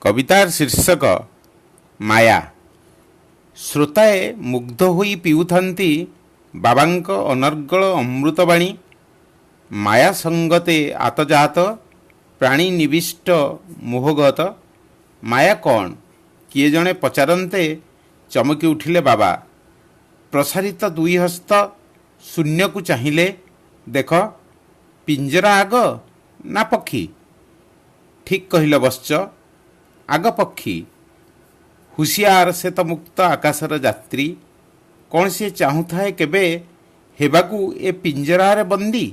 କବିତାର ଶୀର୍ଷକ ମାୟା। ଶ୍ରୋତାଏ ମୁଗ୍ଧ ହୋଇ ପିଉଥାନ୍ତି ବାବାଙ୍କ ଅନର୍ଗଳ ଅମୃତବାଣୀ। ମାୟା ସଙ୍ଗତେ ଆତଯାତ ପ୍ରାଣୀ ନିବିଷ୍ଟ ମୋହଗତ। ମାୟା କ'ଣ କିଏ ଜଣେ ପଚାରନ୍ତେ ଚମକି ଉଠିଲେ ବାବା। ପ୍ରସାରିତ ଦୁଇ ହସ୍ତ ଶୂନ୍ୟକୁ ଚାହିଁଲେ, ଦେଖ ପିଞ୍ଜରା ଆଗ ନା ପକ୍ଷୀ? ଠିକ୍ କହିଲ ବତ୍ସ, ଆଗ ପକ୍ଷୀ। ହୁସିଆର, ସେ ତ ମୁକ୍ତ ଆକାଶର ଯାତ୍ରୀ। କ'ଣ ସିଏ ଚାହୁଁଥାଏ କେବେ ହେବାକୁ ଏ ପିଞ୍ଜରାରେ ବନ୍ଦୀ?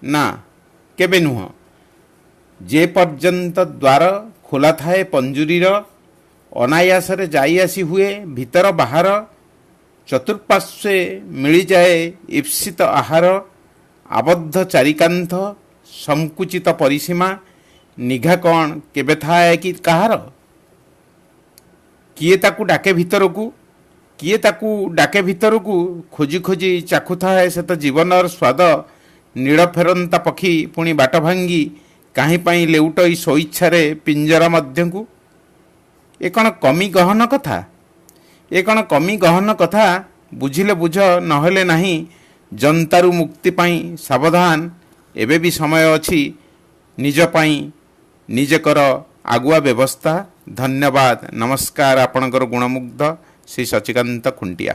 ନା, କେବେ ନୁହଁ। ଯେ ପର୍ଯ୍ୟନ୍ତ ଦ୍ୱାର ଖୋଲା ଥାଏ ପଞ୍ଜୁରୀର, ଅନାୟାସରେ ଯାଇ ଆସି ହୁଏ ଭିତର ବାହାର, ଚତୁଃପାର୍ଶ୍ୱେ ମିଳିଯାଏ ଈପ୍ସିତ ଆହାର, ଆବଦ୍ଧ ଚାରିକାନ୍ଥ, ସଂକୁଚିତ ପରିସୀମା, ନିଘା କ'ଣ କେବେ ଥାଏ କି କାହାର? କିଏ ତାକୁ ଡାକେ ଭିତରକୁ? କିଏ ତାକୁ ଡାକେ ଭିତରକୁ? ଖୋଜି ଖୋଜି ଚାଖୁଥାଏ ସେ ତ ଜୀବନର ସ୍ୱାଦ। ନୀଡ଼ ଫେରନ୍ତା ପକ୍ଷୀ ପୁଣି ବାଟ ଭାଙ୍ଗି କାହିଁ ପାଇଁ ଲେଉଟଇ ସ୍ୱଇଚ୍ଛାରେ ପିଞ୍ଜରା ମଧ୍ୟକୁ? ଏ କ'ଣ କମି ଗହନ କଥା? ଏ କ'ଣ କମି ଗହନ କଥା? ବୁଝିଲେ ବୁଝ, ନହେଲେ ନାହିଁ। ଜନ୍ତାରୁ ମୁକ୍ତି ପାଇଁ ସାବଧାନ, ଏବେ ବି ସମୟ ଅଛି। ନିଜ ପାଇଁ ନିଜେ କର ଆଗୁଆ ବ୍ୟବସ୍ଥା। ଧନ୍ୟବାଦ, ନମସ୍କାର। ଆପଣଙ୍କର ଗୁଣମୁଗ୍ଧ ଶ୍ରୀ ସଚିକାନ୍ତ ଖୁଣ୍ଟିଆ।